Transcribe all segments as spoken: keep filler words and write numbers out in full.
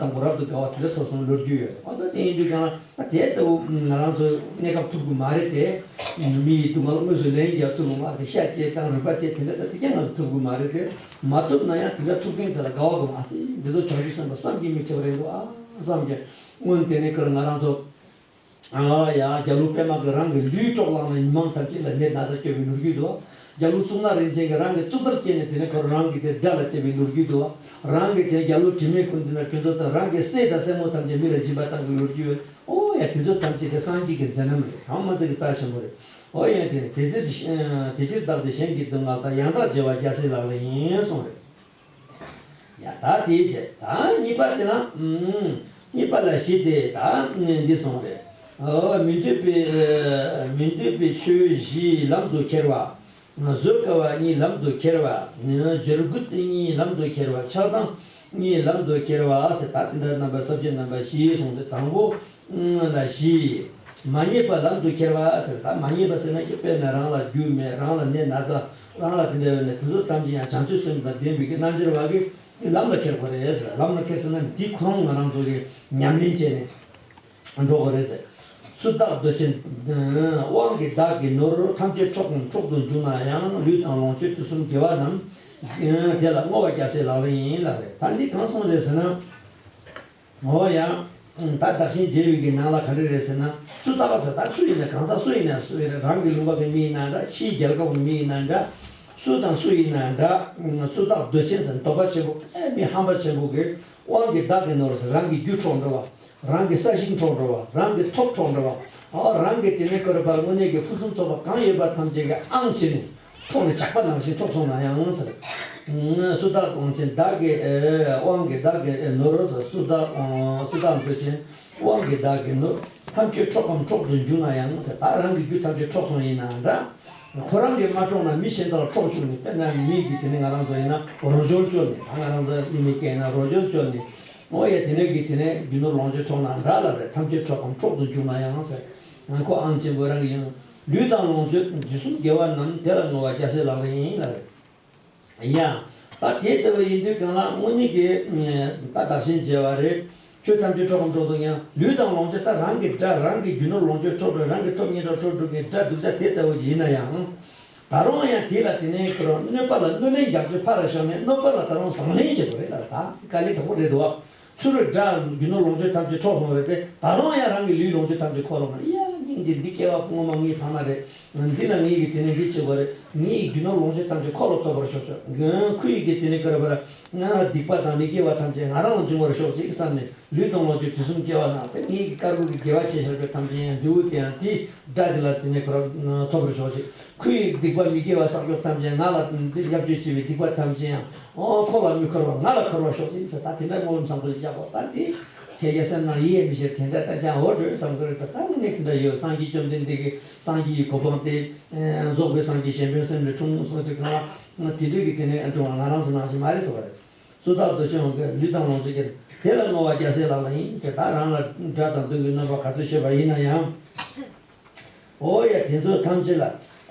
དང་པོ་རབ་ཏུ་དགའ་བ་དེ་འདྲ་སོགས་སོང་ལོ་རྒྱུས་ཡོད། འོ་ད་དེ་ཡིན་དུས་ཀྱང་ད་དེ་ལྟ་བུ་ང་རང་ཚོ་གནས་སྐབས་ཐུབ་ཀྱི་མ་རེད་དེ། མི་ཡི་སྡུག་བསྔལ་དངོས་སུ་ལན་རྒྱག་ཐུབ་ཀྱི་མ་རེད་དེ། ཤ་བཅད་དང་རུས་པ་བཅད་དེ་འདྲ་ད་དེ་ཀྱང་ང་ཚོ་ཐུབ་ཀྱི་མ་རེད་དེ། མ་ཐུབ་ན་ཡང་དེ་འདྲ་ཐུབ་མཁན་དེ་ལ་དགའ་བ་དགོས་མ་ཟད། འདི་ཚོ་བྱང་ཆུབ་སེམས་དཔའ་བསམ་གྱིས་མི་ཁྱབ་པ་རེད་འདུག་ཨ་བསམ་གྱི། སྔོན་དེ་ནས་ཁར་ང་རང་ཚོ། ཨ་ཡ། རྒྱ་ལོ་པདྨ་གིས་རང་གི་ལུས་དཀྲོགས་བླངས་ནས་མི་མང་ཐམས་ཅད་ལ་ནད་ན་ཚ་བསྐྱབས་པའི་ལོ་རྒྱུས་འདུག། རྒྱ་ལོ་གཙུག་ན་རིན་ཆེན་གྱིས་རང་གི་གཙུག་ཏོར་བཅད་ནས་དེ་ནས་ཁོ་རང་གི་དེ་དགྲ་ལ་བཅར་བའི་ལོ་རྒྱུས་འདུག། རང་གི་དེ་རྒྱ་ལོ་དྲི་མེད་ཀུན་ལྡན་ལ་དེ་ཚོ་དང་རང་གི་སྲས་དང་སྲས་མོ་ཐམས་ཅད་མི་ལ་སྦྱིན་པ་བཏང་གི་ལོ་རྒྱུས་ཡོད། ཨོ་ཡ། དེ་ཚོ་ཐམས་ཅད་དེ་སངས་རྒྱས་ཀྱི་མཛད་རྣམ་རེད། གང་མ་ཚད་ཀྱི་རྩ་ཆེན་པོ་རེད། ཨོ་ཡ། དེ་ནས་དེ་ཚེ་དེ་ཕྱིར་བདག་བདེ་ཆེན་གྱི་སྡུག་བསྔལ་དང་། ཡང་དག་བརྗེ་བ་རྒྱལ་སྲས་ལག་ལེན་ཡིན་གསུངས་རེད། ཡ། ད་དེའི་ཕྱིར་ད་གཉིས་པ་དེ་ལ། ཨུམ། གཉིས་པ་ལ་གཞི་དེ་ད་འདི་གསུངས་རེད། ཨོ། མི་འདོད་པའི། མི་འདོད་པའི་ཆོས་བཞི་ལམ་དུ་ཁྱེར་བ། བཟོད་དཀའ་བ་གཉིས་ལམ་དུ་ཁྱེར་བ། འཇུར་སྒུལ་གཉིས་ལམ་དུ་ཁྱེར་བ། ཆགས་སྡང་གཉིས་ལམ་དུ་ཁྱེར་བ་ཟེར། ད་དེ་འདྲ་རྣམ་པ་ས་བཅད་རྣམ་པ་བཞི་གསུངས་ཏེ། དང་པོ་ལ་བཞི། མ་རྙེད་པ་ལམ་དུ་ཁྱེར་བ་ཟེར། ད་མ་རྙེད་པ་ཟེར་ན་ཀྱི་དཔེར་ན་རང་ལ་རྒྱུ་མེད། རང་ལ་ནད་ན་ཚ། རང་ལ་དེ་འདྲ་ཡོད་ནས། དེ་ཚོ་ཐམས་ཅད་ཡང་བྱང་ཆུབ་སེམས་དང་ལྡན་པའི་གི་རྣལ་འབྱོར་བ་གིས་ལམ་ལ་ཁྱེར་དགོས་རེད་ཟེར། ལམ་ལ་ཁྱེར་ཟེར་ན་འདི་ཁོ་རང་ང་རང་ཚོ་གིས་ཉམས་ལེན་བྱས་ནས་འགྲོ་དགོས་རེད་ཟེར། སུ་བདག་འདོད་ཆེན་དབང་གིས་བདག་གི་ནོར། ཐམས་ཅད་འཕྲོག་གམ་འཕྲོག་ཏུ་འཇུག་ན་ཡང་། ལུས་དང་ལོངས་སྤྱོད་དུས་གསུམ་དགེ་བ་རྣམས། དེ་ལ་བསྔོ་བ་རྒྱལ་སྲས་ལག་ལེན་ཡིན་ལབ་རེད། ད་འདི་གང་གསུངས་རེད་ཟེར་ན། འོ་ཡ། ད་བདག་གཞན་བརྗེ་བའི་གི་ནང་ལ་ག་འདྲ་རེད་ཟེར་ན། སུ་བདག་ཟེར། ད་སུ་ཡིན་ན། གང་ཟག་སུ་ཡིན་ན། སུ་ཡིན་ན། རང་གི་ལུང་པ་གི་མི་ཡིན་ན་འདྲ། ཕྱིའི་རྒྱལ་ཁབ་ཀྱི་མི་ཡིན་ན་འདྲ། སུ་དང་སུ་ཡིན་ན་འདྲ། སུ་བདག་འདོད་ཆེན་ཟེར། འདོད་པ་ཆེན་པོ། ཨེ། མི་ཧམ་པ་ཆེན་པོ་གིས་དབང་གིས་བདག་གི་ནོར་ཟེར། རང་གི་རྒྱུ་འཕྲོག་འགྲོ་བ། རང་གི་ས་ཞིང་འཕྲོག་འགྲོ་བ། རང་གི་ཐོབ་འཕྲོག་འགྲོ་བ། ཨ། རང་གི་དེ་ནས་ཁོ་ར་བར་དངོས་གནས་ཀྱི་ཕུན་སུམ་ཚོགས་པ་གང་ཡོད་པ་ཐམས་ཅད་ཀྱི་ཨང་བྱས་ནས། འཕྲོག་ནས་ཇག་པ་ནང་བཞིན་འཕྲོག་སོང་ན་ཡང་ཟེར། སུ་བདག་དབང་ཆེན་བདག་གི་དབང་གིས་བདག་གི་ནོར། སུ་བདག་སུ་བདག་འདོད་ཆེན་དབང་གིས་བདག་གི་ནོར། ཐམས་ཅད་འཕྲོག་གམ་འཕྲོག་ཏུ་འཇུག་ན་ཡང་ཟེར། ད་རང་གི་རྒྱུ་ཐམས་ཅད་འཕྲོག་སོང་ཡིན་ན་འདྲ། ཁོ་རང་གིས་མ་འཕྲོག་ན་མི་གཞན་དག་ལ་འཕྲོག་བཅུག་ནས། དཔེར་ན་མི་གིས་དེ་ནས་ང་རང་ཚོ་ཡིན་ན་རོ་སྦྱོར་བཅོལ་ནས། ད་ང་རང་ཚོ་མི་མི་སྐད་ན་རོ་སྦྱོར་བཅོལ་ནས། འོ་ཡ། དེ་ནས་གི་དེ་ནས་རྒྱུ་ནོར་ལོངས་སྤྱོད་འཕྲོག་ན་འདྲ་ལབ་རེད། ཐམས་ཅད་འཕྲོག་གམ་འཕྲོག་ཏུ་འཇུག་ན་ཡང་ཟེར། ཁོ་ཨང་ཆེན་པོ་རང་གི་ཡང་། ལུས་དང་ལོངས་སྤྱོད་དུས་གསུམ་དགེ་བ་རྣམས། དེ་ལ་བསྔོ་བ་རྒྱལ་སྲས་ལག་ལེན་ཡིན་ལབ་རེད། ཡ། ད་དེ་ལྟ་བུ་ཡིན་དུས་གང་ལ་དངོས་གནས་ཀྱི་ད་བདག་གཞན་བརྗེ་བ་རེད། ཆོས་ཐམས་ཅད་འཕྲོག་གམ་འཕྲོག་ཏུ་ཡང་། ལུས་དང་ལོངས་སྤྱོད། ད་རང་གི་དགྲ། རང་གི་རྒྱུ་ནོར་ལོངས་སྤྱོད་འཕྲོག་འགྲོ། རང་གི་ཐོབ་མཁན་འཕྲོག་འགྲོ་མཁན་དགྲ་སྡུག་ཅག་དེ་ལྟ་བུ་ཡིན་ན་ཡང་། ད་རུང་ཡང་དེ་ལ་དེ་ནས་ཁོ་རང་གནོད་པ་ལ་གནོད་ལན་རྒྱག་རྒྱུ་ཕར་ལ་ཞོག་ནས། གནོད་པ་ལ་ད་རུང་བཟང་ལན་བྱེད་དགོས་རེད་ལ། ད་དཀའ་ལས་ཁག་པོ་རེད་འདུག་བ། ཚུར་དགྲ་རྒྱུ་ནོར་ལོངས་སྤྱོད་ཐམས་ཅད་འཕྲོག་སོང་བས་ཏེ། ད་རུང་ཡང་རང་གི་ལུས་ལོངས་སྤྱོད་ཐམས་ཅད་ཁོ་ལ་མ། ཡ། སྙིང་རྗེ། འདི་སྐྱེ་བ་ངོ་མ་ངའི་ཕ་མ་རེད། འདི་ལ་ངའི་གི་དེ་ནས་འདི་བྱེད་དགོས་རེད། ངའི་རྒྱུ་ནོར་ལོངས་སྤྱོད་ཐམས་ཅད་ཁོ་ལ་ཐོབ་པར་ཤོག་ཤོག། ཁོ་ཡི་གི་དེ་ནས་ཀར་བར་ང་ལ་སྡིག་པ་དང་མི་དགེ་བ་ཐམས་ཅད་ང་རང་ལ་འབྱུང་བར་ཤོག་ཅིག་བསམ་ནས། ལུས་དང་ལོངས་སྤྱོད་དུས་གསུམ་དགེ་བ་ན་ཟེར། ངའི་གི་དཀར་པོ་གི་དགེ་བ་བྱས་བཞག་རྒྱུ་ཐམས་ཅད་ཡང་འབྲས་བུ་དེ་ཡང་དེའི་དགྲ་དེ་ལ་དེ་ནས་ཁོ་རང་ཐོབ་པར་ཤོག་ཅིག། ཁོ་ཡི་སྡིག་པ་མི་དགེ་བ་བསགས་རྒྱུ་ཐམས་ཅད་ང་ལ་འདི་བརྒྱབ་བཅོས་བྱས་པའི་སྡིག་པ་ཐམས་ཅད་ཡང་། ཨོ། ཁོ་ལ་མི་འཁོར་བར་ང་ལ་འཁོར་བར་ཤོག་ཅིག་ཟེར། ད་དེ་འདྲ་སྨོན་ལམ་བཟང་པོ་ཞིག་བརྒྱབ་པ། ད་དེ་ཁྱེད་ཀྱི་སེམས་ནང་ཡིད་མི་ཤེས། དེ་འདྲ་ད་ཅང་འོ་འགྲོ་བསམ་གི་རེད། ད་ད་ནི་དེ་འདྲ་ཡོད། སངས་རྒྱས་བཅོམ་ལྡན་འདས་ཀྱི་སངས་རྒྱས་ཀྱི་གོ་འཕང་དེ། རྫོགས་པའི་སངས་རྒྱས་གཞན་ཕན་སེམས་ལས་འཁྲུངས་གསུངས་དུས་གང་ལ་དེ་འདྲ་གི་དེ་ནས་འགྲོ་བ་ང་རང་ཚོ་ནང་བཞིན་མ་རེད་ཟེར་བ་རེད། སུ་བདག་འདོད་ཆེན་དབང་གིས་ལུས་དང་ལོངས་སྤྱོད་ཀྱི། དེ་ལ་བསྔོ་བ་རྒྱལ་སྲས་ལག་ལེན་ཡིན་ཟེར། ད་རང་ལ་དགྲ་དང་བདུད་ཀྱི་གནོད་པ་ག་ཚོད་བྱས་པ་ཡིན་ན་ཡང་། འོ་ཡ། དེ་ཚོ་ཐམས་ཅད་ལ་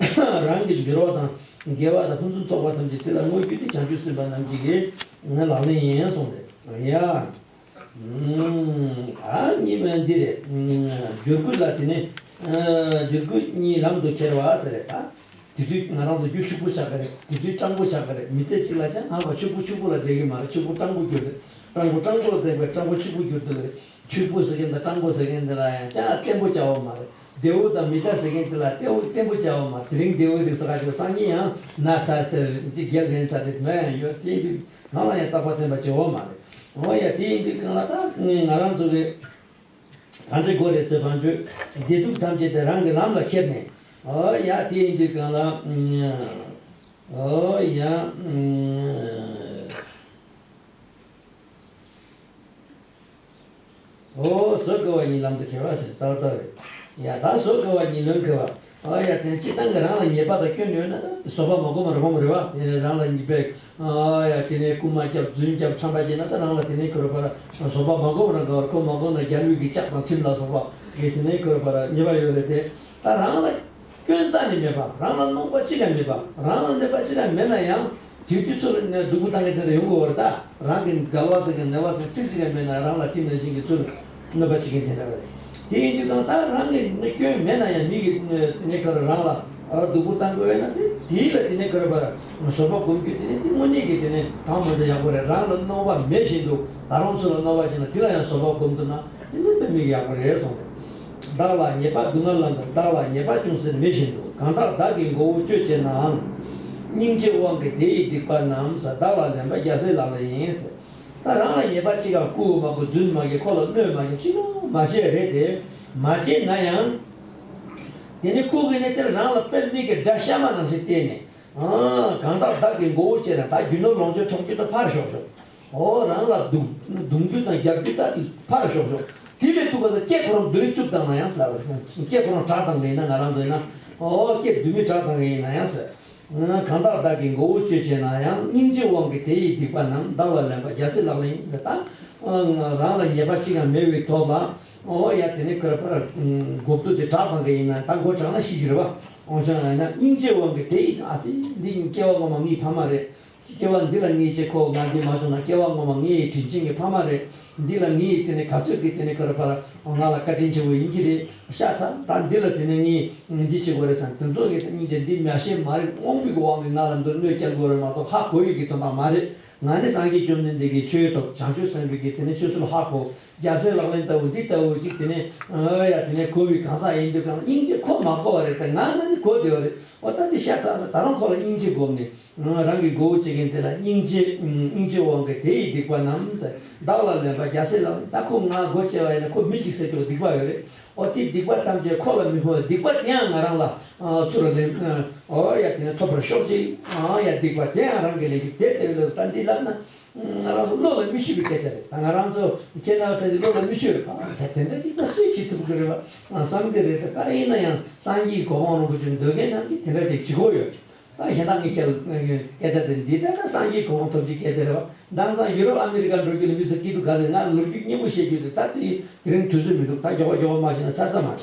རང་གི་འབྱོར་བ་དང་དགེ་བ་དང་ཕུན་སུམ་ཚོགས་པ་ཐམས་ཅད་དེ་ལ་བསྔོ་རྒྱུ་དེ་བྱང་ཆུབ་སེམས་དཔའ་རྣམས་ཀྱི་ལག་ལེན་ཡིན་གསུངས་རེད། ཡ། ཨ་ནི་མ་འདི་རེད། འཇུར་སྒུལ་ལ་དེ་ནས། འཇུར་སྒུལ་གཉིས་ལམ་དུ་ཁྱེར་བ་ཟེར་རེད་ད། དེ་དུས་ང་རང་ཚོ་རྒྱུ་ཕྱུག་པོ་ཆགས་ཀྱི་རེད། དེ་དུས་སྤྲང་པོ་ཆགས་ཀྱི་རེད། མི་ཚེ་གཅིག་ལ་ཅང་ཧ་པ་ཕྱུག་པོ་ཕྱུག་པོ་ལ་བསྡད་ཀྱི་མ་རེད། ཕྱུག་པོ་སྤྲང་པོ་གྱུར་རེད། སྤྲང་པོ་སྤྲང་པོ་ལ་བསྡད་པའི་སྤྲང་པོ་ཕྱུག་པོ་གྱུར་འདུག་རེད། ཕྱུག་པོ་ཟེར་མཁན་དང་སྤྲང་པོ་ཟེར་མཁན་དེ་ལ་ཡང་ཅང་བརྟན་པོ་བྱ་བ་མ་རེད། བདེ་བོ་དང་མི་རྟག་ཟེར་མཁན་དེ་ལ་བརྟན་པོ་བརྟན་པོ་བྱ་བ་མ་རེད། དེ་རིང་བདེ་བོ་རེད་ཟེར་ག་ཅིག་སང་ཉིན་ཡང་ན་ཚ་དེར་ཅིག་རྒྱལ་རེན་ཚ་དེ་དེ་འདྲ་ཡང་ཡོད། དེ་ཡིན་དུས་གང་ལ་ཡང་རྟག་པ་བརྟན་པ་བྱེད་འོ་མ་རེད། འོ་ཡ། དེ་ཡིན་དུས་གང་ལ་ད་ང་རང་ཚོ་གི་གང་ཚེ་དགོས་རེད་ཟེར་བ་འདྲ། བདེ་སྡུག་ཐམས་ཅད་དེ་རང་གི་ལམ་ལ་ཁྱེར་ནས། འོ་ཡ། དེ་ཡིན་དུས་གང་ལ། འོ་ཡ། འོ། བཟོད་དཀའ་བ་གཉིས་ལམ་དུ་ཁྱེར་བ་ཟེར་ཏག་ཏག་རེད། ཡ། ད་བཟོད་དཀའ་བ་གཉིས་ལམ་ཁྱེར་བ། འོ་ཡ། དེ་སྤྱིར་བཏང་གི་རང་ལ་ཉེས་པ་དང་སྐྱོན་ཡོད་ན་ད་བཟོད་པ་མ་སྒོམ་པར་སྒོམ་རེད་བ། དེ་ནས་རང་ལ་ཉེས་པའི། ཨ་ཡ། དེ་ནས་རྐུ་མ་རྒྱབ། རྫུན་རྒྱབ། ཁྲམ་པ་བྱས་ན་ད་རང་ལ་དེ་ནས་ཁོ་ར་ཕར་བཟོད་པ་མ་སྒོམ་ར་དགའ་བར། ཁོ་མ་སྒོམ་ན་རྒྱལ་པོའི་གི་ལྕགས་དང་ཁྲིམས་ལ་སོགས་པ་གི་དེ་ནས་ཁོ་ར་ཕར་ཉེས་པ་ཡོད་རེད་དེ། ད་རང་ལ་སྐྱོན་རྩ་ནས་མེད་པ། རང་ལ་གནོད་པ་ཅི་ཡང་མེད་པ། རང་ལ་གནོད་པ་ཅི་ཡང་མེད་ན་ཡང་ དེ་དུས་ཚོད་ལ་ནས་སྡུག་པོ་བཏང་མཁན་དེ་འདྲ་ཡོང་གི་ཡོད་རེད་ད། རང་གི་འགལ་བ་ཟེར་མཁན་ནད་པ་ཟེར་ཚིག་གཅིག་ཀྱང་མེད་ན་རང་ལ་དེ་ནང་བཞིན་གྱི་ཚུར་གནོད་པ་བྱེད་མཁན་དེ་འདྲ་རེད། དེ་ཡིན་དུས་ད་ལྟ་རང་གི་སྐྱོན་མེད་ན་ཡང་མི་གིས་དེ་ནས་ཁར་རང་ལ་སྡུག་པོ་བཏང་དགོས་ཡོད་ན་དེ་དེ་ལ་དེ་ནས་ཁར་བར་བཟོད་པ་སྒོམ་རྒྱུ་དེ་ནས་དེ་དངོས་གནས་ཀྱི་དེ་ནས་དང་མ་འདྲ་ཡག་པོ་རེད། རང་ལ་གནོད་པ་མེད་བཞིན་དུ་ད་རུང་ཚུར་ལ་གནོད་པ་བྱས་ན་དེ་ལ་ཡང་བཟོད་པ་སྒོམ་ཐུབ་ན་དེ་ནས་དཔེ་མི་ཡག་པོ་རེད་གསུངས་རེད། བདག་ལ་ཉེས་པ་སྡུག་བསྔལ་ལ་འདུག་བདག་ལ་ཉེས་པ་ཅུང་ཟད་མེད་བཞིན་དུ། གང་དག་བདག་གི་མགོ་བོ་གཅོད་བྱེད་ནའང་། སྙིང་རྗེའི་དབང་གིས་དེ་ཡི་སྡིག་པ་རྣམས། བདག་ལ་ལན་པ་རྒྱལ་སྲས་ལག་ལེན་ཡིན། ད་རང་ལ་ཉེས་པ་གཅིག་ཀྱང་བསྐུར་མ་དགོས། རྫུན་མ་བཤད། ཁོ་ལ་གནོད་མ་བྱེད། ཅི་ཡང་མ་བྱས་རེད་དེ། མ་བྱས་ན་ཡང་། དེ་ནི་ཁོ་གིས་ནི་དེར་རང་ལ་དཔེ་མི་སྲིད་དགྲ་ཤ་མ་ནང་བཞིན་བལྟས་ནས། ཨང་། གང་དག་བདག་གི་མགོ་བོ་གཅོད་ན། ད་རྒྱུ་ནོར་ལོངས་སྤྱོད་འཕྲོག་རྒྱུ་ད་ཕར་ཞོག་ཞོག་ཨོ་རང་ལ་རྡུང་རྡུང་རྒྱུ་དང་རྒྱག་རྒྱུ་ད་ཕར་ཞོག་ཞོག་དེ་ལས་སྡུག་པ་ད་སྐེ་ཁོ་རང་རྡུང་བཅུག་བཏང་ན་ཡང་ཟེར་བ། སྐེ་ཁོ་རང་བྲེགས་བཏང་གི་ཡིན་ན། ང་རང་ཚོ་ཡིན་ན་ཨོ་སྐེ་རྡུང་མི་བྲེགས་བཏང་གི་ཡིན་ན་ཡང་ཟེར། གང་དག་བདག་གི་མགོ་བོ་གཅོད་བྱེད་ན་ཡང་། སྙིང་རྗེའི་དབང་གིས་དེ་ཡི་སྡིག་པ་རྣམས། བདག་ལ་ལན་པ་རྒྱལ་སྲས་ལག་ལེན་ཡིན་ཟེར། ད་རང་ལ་ཉེས་པ་གཅིག་ཀྱང་མེད་པའི་ཐོག་ལ་ཨོ་ཡ་དེ་ནི་ཁོ་རང་ཕར་མགོ་བཏུད་དེ་བྲེགས་བཏང་གི་ཡིན་ན་ད་མགོ་བྲེགས་ན་ཤི་རྒྱུ་རེད་པ། འོ་ཅང་ཡིན་ན་སྙིང་རྗེའི་དབང་གིས་དེ་ཡི། ཨ་ཙི། འདི་སྐྱེ་བ་སྔོན་མ་ངའི་ཕ་མ་རེད། སྐྱེ་བ་འདི་ལ་ངས་བྱས། ཁོ་ང་འདི་མ་བྱུང་ན་སྐྱེ་བ་སྔོན་མ་ངའི་དྲིན་ཅན་གྱི་ཕ་མ་རེད། འདི་ལ་ངས་དེ་ནས་ག་ཚོད་ཀྱི་དེ་ནས་ཁོ་རང་ཕར་ང་ལ་བཀའ་དྲིན་ཆེན་པོ་ཡིན་གྱི་རེད། ཤ་ཚ། ད་འདི་ལ་དེ་ནས་ངས་འདི་བྱེད་དགོས་རེད་བསམ། དེ་ཚོ་གི་སྙིང་རྗེ་འདི་མ་བཤད་མ་རེད། དབང་པོའི་དབང་གིས་ང་ལ་འདི་གནོད་སྐྱེལ་དགོས་རེད་མ་གཏོགས་ཧ་གོ་ཡི་གི་དོན་དག་མ་རེད། ང་ནི་སངས་རྒྱས་བཅོམ་ལྡན་འདས་ཀྱི་ཆོས་ཐོབ། བྱང་ཆུབ་སེམས་དཔའི་གི་དེ་ནས་ཆོས་ཚུལ་ཧ་གོ། རྒྱལ་སྲས་ལག་ལེན་ལྟ་བུ་འདི་ལྟ་བུ་ཅིག་དེ་ནས་ཨ་ཡ་དེ་ནས་གོ་བའི་གང་ཟག་ཡིན་དུས་ཀྱང་སྙིང་རྗེ་ཁོ་མ་གོ་བ་རེད་དེ། ང་ང་ནི་གོ་བསྡད་པ་རེད། འོ་ད་འདི་ཤ་ཚ་ས། ད་རུང་ཁོ་ལ་སྙིང་རྗེ་སྒོམ་ནས་རང་གི་མགོ་བོ་གཅོད་མཁན་དེ་ལ་སྙིང་རྗེ་སྙིང་རྗེའི་དབང་གིས་དེ་ཡི་སྡིག་པ་རྣམས། བདག་ལ་ལན་པ་རྒྱལ་སྲས་ལག་ལེན། ད་ཁོ་ང་མགོ་གཅོད་པ་ཡིན་ན་ཁོ་མི་གཅིག་བསད་རྒྱུ་སྡིག་པ་ཡོད་རེད། འོ་དེ་སྡིག་པ་ཐམས་ཅད་ཁོ་ལ་མི་ཕོག་སྡིག་པ་དེ་ཡང་ང་རང་ལ་ཚུར་ལེན། ཨོ་ཡ་དེ་ནས་ཐོབ་པར་ཤོག་ཅིག་ཨ་ཡ་སྡིག་པ་དེ་ཡང་རང་གིས་ལེན་རྒྱུ་དེ་ལྟ་བུའི་ལ་ད་འདི་ལབ་ན། ང་རང་ཚོ་བློ་ལ་མི་ཆུད་པའི་སྐད་ཆ་རེད། ད་ང་རང་ཚོ་ཁྱེད་རང་ཚོ་གི་བློ་ལ་མི་ཆུད་པའི་ད་དེ་འདྲ་ཅིག་ད་སུས་བྱེད་ཐུབ་ཀྱི་རེད་བ་བསམ་གྱི་རེད། ད་ད་ཡིན་ན་ཡང་སངས་རྒྱས་གོ་འཕང་རིན་པོ་ཆེ་འདོད་མཁན་རྣམས་ཀྱིས་དེ་འདྲ་ཅིག་བྱེད་དགོས་ཡོད། ད་གཞན་དག་ངས་བཤད་སྐད་ཆ་དེ་འདི་ལྟར་ན་སངས་རྒྱས་གོ་འཕང་ཐོབ་རྒྱུའི་སྐད་ཆ་རེད་བ། མདང་དང་ཡུ་རོབ་ཨ་མི་རི་ཀ་འགྲོ་རྒྱུ་ལ་མི་ཚོ་སྐྱིད་སྡུག་ག་རེ། ང་ལོ་རྒྱུས་སྙན་པོ་བཤད་རྒྱུ་རེད། ད་དེ་རིང་དུས་ཚོད་མི་འདུག་ད་མགྱོགས་པ་མགྱོགས་པ་མ་བཤད་ན་ཚར་ས་མ་རེད།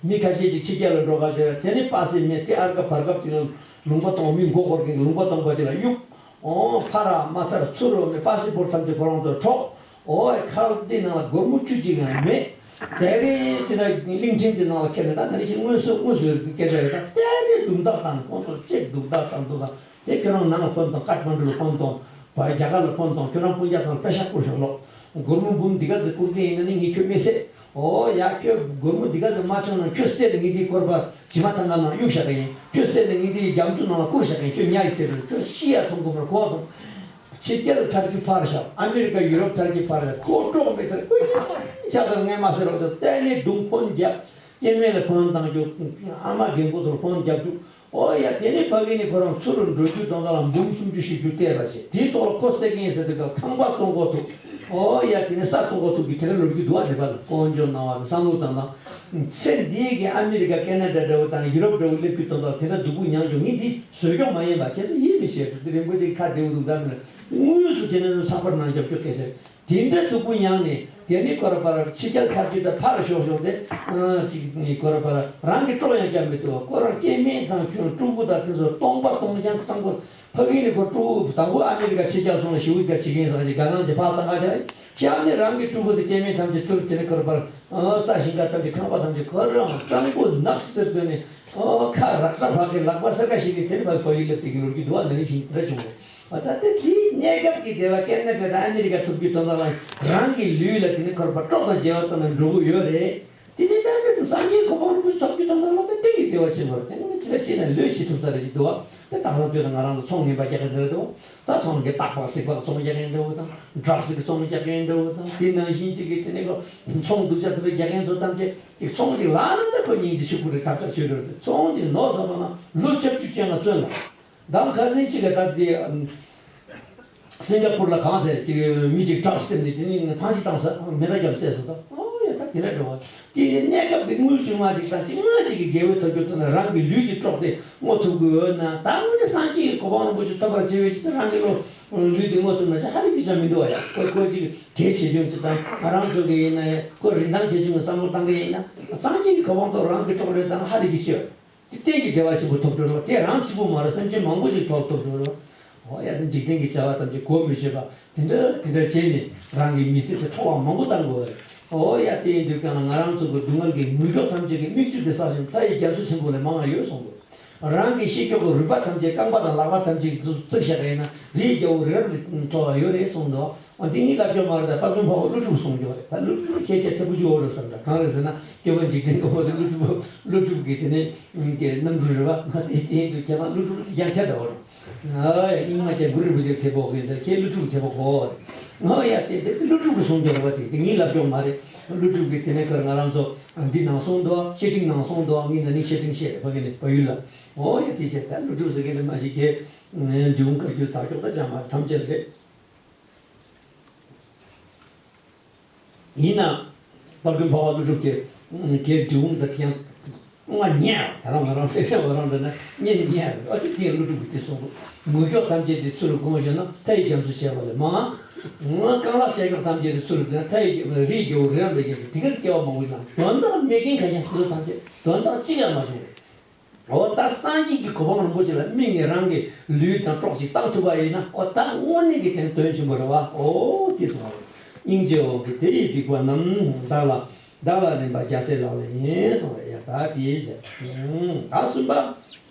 མི་ཁ་ཤས་ཅིག་ཕྱི་རྒྱལ་ལ་འགྲོ་ག་ཟེར་བ་དེ་ནི་པ་སེ་མེད་དེ། ཨར་ཀ་བར་སྐབས་ཅིག་ལ་ལུང་པ་སྟོང་། མི་མགོ་སྐོར་མཁན་གྱི་ལུང་པ་སྟོང་པ་ཅིག་ལ་གཡུགས། ཨོ་ཕར་མ་ཐར་ཚུར་རོ་མེད། པ་སི་པོར་ཐམས་ཅད་ཁོ་རང་ཚོར་འཕྲོག་ཨོ་ཁ་འདི་ནང་ལ་སྒོར་མོ་བཅུ་གཅིག་ཡང་མེད། དེ་རིང་དེ་ན་གླིང་ཕྲན་དེ་ནང་ལ་ཁྱེར་ནས་ད་ནང་བཞིན་དངོས་སུ་དངོས་སུ་སྐད་ཆ་རེད། ད་དེ་རིང་རྡུང་རྡེག་བཏང་། ཁོང་ཚོར་ཅིག་རྡུང་རྡེག་བཏང་འདུག་ད། དེ་ཁྱོད་རང་ནང་ལ་ཕོན་བཏང་། ཀ་ཐ་མན་ཌུ་ལ་ཕོན་བཏང་། བ་རྒྱ་གར་ལ་ཕོན་བཏང་། ཁྱོད་རང་སྤུན་ཀྱག་ཚང་པེ་ཤ་བསྐུར་ཤོག་ལོ། སྒོར་མོ་འབུམ་འདི་ག་ཚོད་བསྐུར་གྱི་ཡིན་ན་ནི་ངས་ཁྱོད་མི་བསད། ཨོ་ཡ་ཁྱོད་སྒོར་མོ་འདི་ག་ཚོད་མ་བྱུང་ན་ཁྱོད་བསད་ནས་ངས་འདིའི་སྐོར་པ་བྱེ་མ་ཐང་ག་ནང་གཡུག་བཞག་གི་ཡིན། ཁྱོད་བསད་ནས་ངས་འདིའི་རྒྱ་མཚོ་ནང་ལ་བསྐུར་བཞག་གི་ཡིན། ཁྱོད་ཉ་ཡི་བསད་རུང་ཁྱོད་ཤི་ཡ་མཐོང་གི་མ་རེད། གོ་དང་། ཕྱི་རྒྱལ་ཐར་གྱི་ཕར་བཞག་ཨ་མི་རི་ཀ་ཡུ་རོབ་ཐར་གྱི་ཕར་བཞག་ཁོ་འགྲོ་མི་ཐར་ཁོ་ཡིན་ཆགས་དང་ངས་མ་བསད་རོགས་དང་བསད་ནས་རྡུང་ཕོན་རྒྱབ། སྐྱེ་དམན་ལ་ཕོན་བཏང་རྒྱུ། ཨ་མ་རྒན་པོ་ཚོར་ཕོན་རྒྱབ་རྒྱུ། ཨོ་ཡ་དེ་ནས་ཕ་གི་ནས་ཁོ་རང་ཚུར་འགྲོ་རྒྱུ་དོན་དག་ལ་འབུམ་སུམ་ཅུ་བཞི་བཅུ་སྟེར་བ་བྱས། དེའི་ཐོག་ལ་ཁོ་བསད་ཀྱི་ཡིན་ཟེར་དུས་སྐབས་ཁང་པ་བཙོང་གོ་ཐུབ། ཨོ་ཡ་དེ་ནས་ས་བཙོང་གོ་ཐུབ་ཀྱི་དེ་འདྲ་ལོ་རྒྱུས་འདུག་བ། ནེ་པ་ལ་དཀོན་མཆོག་གནང་བ་དང་བསམ་བློ་བཏང་དང་། ཚེ་འདིའི་གི་ཨ་མི་རི་ཀ་ཀེ་ན་ཌ་འདྲ་བོ་དང་ཡུ་རོབ་འདྲ་བོ་སླེབས་རྒྱུ་དོན་དག་དེ་འདྲ་སྡུག་པོ་མྱངས་རྒྱུ་ངས་འདི་བཟོས་སྐྱོང་མ་ཡིན་པ་ཁྱེད་ཚོ་ཡིད་མི་ཆེས། འདི་རིན་པོ་ཆེ་ཁ་བདེ་བོ་འདུག་ད་མིན་དངོས་སུ་དེ་ནས་ཚགས་པར་ནང་རྒྱབ་སྐྱོར་སྐད་ཆ་རེད། དེ་འདྲ་སྡུག་པོ་མྱངས་ནས་དེ་ནི་ཁོ་ར་ཕར་ཕྱི་རྒྱལ་ཐར་རྒྱུ་དང་ཕར་ཞོག་ཞོག་དེ། ཨ་ཅིག་ནི་ཁོ་ར་ཕར་རང་གི་སྲོག་ཡང་བསྐྱབས་མི་ཐུབ་པ། ཁོ་རང་སྐྱེ་དམན་དང་ཁྱོད་སྤྲུལ་སྐུ་དང་དེ་ཚོ་སྟོང་པ་སྟོང་རྐྱང་དང་པོ་ཕ་གི་ནི་ཁོ་སྤྲུལ་སྐུ་དང་པོ་ཨ་མི་རི་ཀ་ཕྱི་རྒྱལ་སོང་ལ་ཞི་བའི་སྐད་བྱེད་མཁན་ཟེར་གྱི་དགའ་སྣང་ཅིག་ཕར་བཏང་ག་བྱ་རེད། ཞབས་ནི་རང་གི་སྤྲུལ་སྐུ་དེ་སྐྱེ་དམན་ཐམས་ཅད་ཚུར་དེ་ནི་ཁོ་ར་ཕར་ས་ཞིང་ཁ་ཐམས་ཅད་ཁང་པ་ཐམས་ཅད་ཁོ་རང་སྤྲང་པོ་ནགས་ཟེར་དོན་ནི་ཁ་རག་ཁྲ་ཕག་གི་ལག་པ་སེར་ཁ་ཞིག་གིས་དེ་ནི་ཕར་ཕ་གི་སླེབས་དེ་གི་ལོ་རྒྱུས་འདུག་བ། འདི་ནི་ཞིང་དེ་འདྲ་བྱུང་བས། ཨ་ད་ལྟ་དེའི་གནས་སྐབས་ཀྱི་བདེ་བ་སྐྱེ་གནས་དེ་དང་ཨ་མི་རི་ཀ་ཐོབ་རྒྱུ་དོན་དག་ལ་རང་གི་ལུས་ལ་དེ་ནི་ཁོ་ར་ཕར་སྲོག་དང་བརྗེ་བ་བཏང་ནས་འགྲོ་གི་ཡོད་རེད། དེ་ནི་ད་ལྟ་དུ་སངས་རྒྱས་གོ་འཕང་རིན་པོ་ཆེ་ཐོབ་རྒྱུ་དོན་དག་ལ་ད་གཏན་གྱི་བདེ་བ་ཆེན་པོ་རེད། དེ་ནི་མི་དེ་འདྲ་བྱས་ན་ལོས་ཤི་ཐུབ་ས་རེད་ཅེས་འདུག་བ། དེ་དང་སང་དུས་ན་ང་རང་ཚོ་ཚོང་ངན་པ་རྒྱག་གིན་འདྲ་འདུག་ད་ཚོང་གི་སྟག་ལྤགས་གཟིག་ལྤགས་ཚོང་རྒྱག་གིན་འདྲ་བོ་དང་། ཌྲག་སི་གི་ཚོང་རྒྱག་གིན་འདྲ་བོ་དང་། དེ་ནང་བཞིན་གཅིག་གིས་དེ་ནི་ཁོ་ཚོང་སྡུག་ཅག་དེ་འདྲ་རྒྱག་མཁན་ཚོ་ཐམས་ཅད་ཅིག་ཚོང་ཅིག་ལ་ན་ད་ཁོ་སྙིང་རྗེ་ཤུགས་པོ་རེད། ཐབས་ཆག་ཆོད་འགྲོ་རེད། ཚོང་ཅིག་ནོར་སོང་ན་ལོ་བཅུ་བཅུ་ཅན་ལ་བཙོན་ལ། ད་ཁ་སང་གཅིག་ག་ད་དེ་སིང་ག་པུར་ལ་གང་ཟེར་ཅིག་མི་ཅིག་ཌྲག་སི་སྟེར་ནས་དེ་ནི་ཐང་ཆད་བཏང་ས་མེ་མདའ་བརྒྱབ་བསད་སོང་ད། ཨོ་ཡ་ད་དེ་འདྲ་འགྲོ་བ། དེ་ནི་གནས་སྐབས་དེ་དངུལ་བཅོ་ལྔ་ཅིག་དང་ཅིག་ལྔ་ཅིག་གི་དགེ་བའི་ཐབས་ཇུས་ཐོག་ནས་རང་གི་ལུས་ཀྱི་སྲོག་དེ་བསྔོ་ཐུབ་ཀྱི་ཡོད་ན། ད་དངོས་གནས་སངས་རྒྱས་ཀྱི་གོ་འཕང་རིན་པོ་ཆེ་ཐོབ་པར་བྱེད་པའི་ཆེད་དུ་རང་གི་ལུས་དེ་བསྔོ་ཐུབ་ན་ཅིག་ཧ་ལས་ཀྱི་ཅང་མི་འདུག་བ། ཡ་ཁོ་ཁོ་ཅིག་གྲས་བྱེད་ཆུང་ཅིག་དང་ང་རང་ཚོ་གི་ཡིན་ན་ཡང་ཁོ་རིན་ཐང་བྱེད་ཆུང་གི་བསམ་བློ་བཏང་གི་ཡིན་ན། སངས་རྒྱས་ཀྱི་གོ་འཕང་ཐོབ་རང་གི་སྲོག་རེད་བཏང་ན་ཧ་ལས་ཀྱི་ཅི་ཡོད། དེ་གཏན་གྱི་བདེ་བ་ཆེན་པོ་ཐོབ་འགྲོ་རོགས། དེ་རང་གཅིག་པུ་མ་རེད། སེམས་ཅན་མང་པོ་ཞིག་ཐོབ་ཐོབ་འགྲོ་རོགས། འོ་ཡ་དེ་འཇིག་རྟེན་གྱི་བྱ་བ་ཐམས་ཅད་གོ་མི་ཆོད་པ་དེ་འདྲ་དེ་འདྲ་བྱས་ནས་རང་གི་མི་ཚེ་དེ་འཕྲོ་བརླག་མང་པོ་བཏང་དགོས་རེད། འོ་ཡ་དེ་ཡིན་དུས་ཀྱང་ང་རང་ཚོ་གི་སྡུག་བསྔལ་གྱི་མུན་ཀྱོག་ཐམས་ཅད་ཀྱི་མིག་ཆུ་དེ་བསགས་ཤིང་མཐའ་ཡི་རྒྱ་མཚོ་ཆེན་པོ་ལས་མང་བ་ཡོད་གསུངས་འདུག་རང་གི་ཤེས་ཀྱོག་གི་རུས་པ་ཐམས་ཅད་རྐང་པ་དང་ལག་པ་ཐམས་ཅད་ཀྱི་བཙུགས་བཞག་ཡིན་ན་རིའི་རྒྱལ་པོ་རི་རབ་ལས་མཐོ་བ་ཡོད་རེད་གསུངས་འདུག་འོ་འདི་ངའི་ལབ་རྒྱུ་མ་རེད། ད་དཔལ་མགོན་འཕགས་པ་ཀླུ་སྒྲུབ་གསུངས་ཀྱི་རེད། ད་ཀླུ་སྒྲུབ་ཁྱེད་ཀྱི་ཐེ་བུ་ཅུ་འོ་རེད་བསམ་འདྲ། གང་རེད་ཟེར་ན་སྐྱོབ་པ་འཇིག་རྟེན་གོ་བོ་དེ་ཀླུ་སྒྲུབ་ཀླུ་སྒྲུབ་ཀྱི་དེ་ནས་ཀྱི་རྣམ་སྤྲུལ་རེད་བ། ང་དེ་དེ་ཡིན་དུས་ཁྱེད་རང་ཀླུ་སྒྲུབ་ཡང་ཁྱེད་ད་འོ་རེད། ཨ་ཡ་རྙིང་མ་ཁྱེད་གུ་རུ་བུ་ཅིག་ཐེ་བོ་གི་འདིར་ཁྱེད་ཀླུ་སྒྲུབ་ཐེ་བོ་གོ་རེད། ཨ་ཡ་དེ་དེ་ཀླུ་སྒྲུབ་ཀྱི་གསུང་རྒྱུ་རེད་བ། དེ་དེ་ངའི་ལབ་རྒྱུ་མ་རེད། ཀླུ་སྒྲུབ་ཀྱི་དེ་ནས་ཀར་ང་རང་ཚོ་འདི་ནང་གསུངས་འདུག་བཤེས་སྤྲིང་ནང་གསུངས་འདུག་ངའི་ན་ནིང་བཤེས་སྤྲིང་བཤད་རེད་བ། ངས་ནི་བལ་ཡུལ་ལ། ཨོ་ཡ་དེ་བཤད་ད་ཀླུ་སྒྲུབ་ཟེར་མཁན་དེ་མ་གཞི་ཁྱེད་འབྲི་གུང་བཀའ་བརྒྱུད་དག་ཀྱོག་ད་ཅང་མ་རེད། ཐམས་ཅད་རེད། ཡིན་ནའང་དཔལ་མགོན་འཕགས་པ་ཀླུ་སྒྲུབ་ཀྱི་ཁྱེད་འབྲི་གུང་དང་ཡང་ང་ཉལ་ད་རང་ང་རང་སེམས་ཤ་བ་རང་འདྲ་ན་ཉན་ཉལ་ཨ་ཅེ་དེ་ཀླུ་སྒྲུབ་ཀྱི་དེ་གསུངས་འདུག་མུན་ཀྱོག་ཐམས་ཅད་དེ་ཚུར་བསྒོམས་བཞག་ན་མཐའ་ཡི་རྒྱ་མཚོ་ཆེ་བ་ལས་མང་། ང་རྐང་ལག་ཤ་ཀྱོག་ཐམས་ཅད་དེ་ཚུར་བསྒོམས་ན་མཐའ་ཡི་རིའི་རྒྱལ་པོ་རི་རབ་ལས་རྒྱས་སུ་དེ་གར་སྐྱེ་བ་མང་པོ་ཡིན་ན་དོན་དག་མེད་མཁན་གང་ཡང་ཚུལ་ཐམས་ཅད་དོན་དག་གཅིག་ཡང་མ་བྱུང་བས། འོ་ད་སངས་རྒྱས་ཀྱི་གོ་འཕང་རིན་པོ་ཆེ་ལ་དམིགས་ནས་རང་གི་ལུས་དང་གྲོགས་ཤིག་བཏང་ཐུབ་པ་ཡིན་ན་འོ་ད་དངོས་གནས་ཀྱི་དོན་དོན་ཆེན་པོ་རེད་བ། འོ་དེ་གསུངས་པ་རེད། སྙིང་རྗེའི་དབང་གིས་དེ་ཡི་སྡིག་པ་རྣམས། བདག་ལ་བདག་ལ་ལེན་པ་རྒྱལ་སྲས་ལག་ལེན་ཡིན་གསུངས་པ་རེད། ཡ་ད་དེ་བཞག་ད་གསུམ་པ།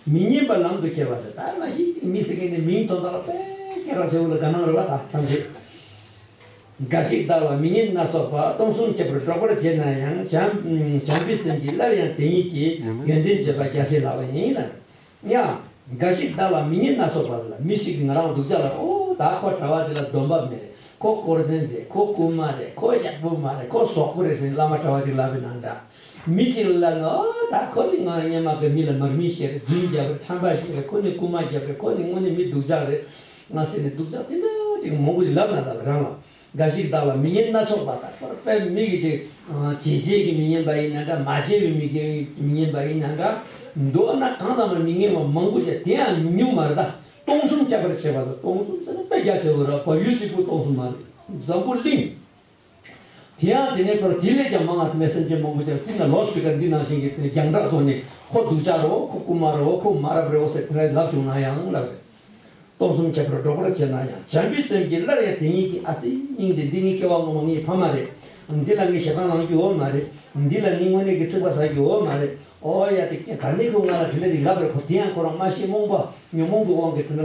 མི་སྙན་པ་ལམ་དུ་ཁྱེར་བ་ཟེར། ད་མ་གཞི་མི་ཟེར་མཁན་ནི་མིང་དོན་དག་ལ་དཔེ་སྐད་གྲགས་ཆེ་བོ་ལ་དགའ་སྣང་རེད་བ། ད་ཐམས་ཅད། འགའ་ཞིག་བདག་ལ་མི་སྙན་སྣ་ཚོགས་པ། སྟོང་གསུམ་ཁྱབ་པར་སྒྲོག་པར་བྱེད་ན་ཡང་། བྱམས་བྱམས་པའི་སེམས་ཀྱིས་སླར་ཡང་དེ་ཉིད་ཀྱི། ཡོན་ཏན་བརྗོད་པ་རྒྱལ་སྲས་ལག་ལེན་ཡིན་ལ། ཡང་། འགའ་ཞིག་བདག་ལ་མི་སྙན་སྣ་ཚོགས་པ་ལ། མི་ཞིག་གིས་ང་རང་སྡུག་ཅག་ལ་ཨོ་ད་ཁོ་གྲྭ་པ་དེ་ལ་སྡོམ་པ་མེད་རེད། ཁོ་དཀོར་ཟན་རེད། ཁོ་རྐུན་མ་རེད། ཁོ་ཞག་པོ་མ་རེད། ཁོ་ཟོག་པོ་རེད་ཟེར་བླ་མ་གྲྭ་པ་ཞིག་ལབ་པའི་ནང་འདྲ། མི་ཞིག་ལ་ལབ་ན་ཨོ་ད་ཁོ་ནི་ང་སྔོན་མ་གི་མི་ལ་མར་མེ་བཤད་རེད། རྫུན་རྒྱབ་རེད། ཁྲམ་པ་བཤད་རེད། ཁོ་ནི་རྐུན་མ་རྒྱབ་རེད། ཁོ་ནི་དངོས་གནས་མི་སྡུག་ཅག་རེད། ང་ཟེར་ནས་སྡུག་ཅག་དེ་འདྲ་ཅིག་མང་པོ་ཞིག་ལབ་ན་ལབ་རང་ལ། འགའ་ཞིག་བདག་ལ་མི་སྙན་སྣ་ཚོགས་པ་དང་། དཔེར་ན་མི་གིས་ཅིག་བྱས་རྗེས་ཀྱི་མི་སྙན་པ་ཡིན་ན་འདྲ། མ་བྱས་པའི་མི་གི་མི་སྙན་པ་ཡིན་ན་འདྲ། མདོར་ན་གང་ལྟར་མ་མི་སྙན་པ་མང་པོ་ཞིག་དེ་ཡང་ཉུང་ཉུང་མ་རེད། ད་སྟོང་གསུམ་ཁྱབ་པར་བྱེད་པ་ཟེར། སྟོང་གསུམ་ཟེར་ན་དཔེ་རྒྱ་ཆེ་བོ་རེད། བལ་ཡུལ་གཅིག་པུ་སྟོང་གསུམ་མ་རེད། འཛམ་བུ་གླིང་། དེ་ཡང་དེ་ནས་ཁོར་དེ་ལས་ཀྱང་མང་བ་དེ་ནས་སེམས་ཅན་མང་པོ་ཅིག་དེ་ནས་ལོ་སྤི་ཀ་འདི་ནང་བཞིན་གྱི་དེ་ནས་རྒྱང་གྲགས་ཐོག་ནས་ཁོ་སྡུག་ཅག་རེད་འོ། ཁོ་རྐུན་མ་རེད་འོ། ཁོ་མ་རབས་རེད་འོ་ཟེར་དེ་འདྲ་ལབ་བྱུང་ན་ཡང་ལབ་རེད། སྟོང་གསུམ་ཁྱབ་པར་སྒྲོག་པར་བྱེད་ན་ཡང་། བྱམས་པའི་སེམས་ཀྱིས་སླར་ཡང་དེ་ཉིད་ཀྱི། ཨ་ཙི་སྙིང་རྗེ། འདི་ངའི་སྐྱེ་བ་སྔོན་མ་ངའི་ཕ་མ་རེད། འདི་ལ་ངས་ཞེ་སྡང་ལངས་རྒྱུ་ཡོད་མ་རེད། འདི་ལ་ངས་དངོས་གནས་ཀྱི་ཚིག་པ་ཟ་རྒྱུ་ཡོད་མ་རེད། ཨོ་ཡ་དེ་ད་ནི་ཁོ་ང་ལ་དེ་འདྲ་ཞིག་ལབ་རེད། ཁོ་དེ་ཡང་ཁོ་རང་མ་ཤེས་རྨོངས་པ་ཉོན་མོངས་ཀྱི་དབང་གིས་དེ་འདྲ།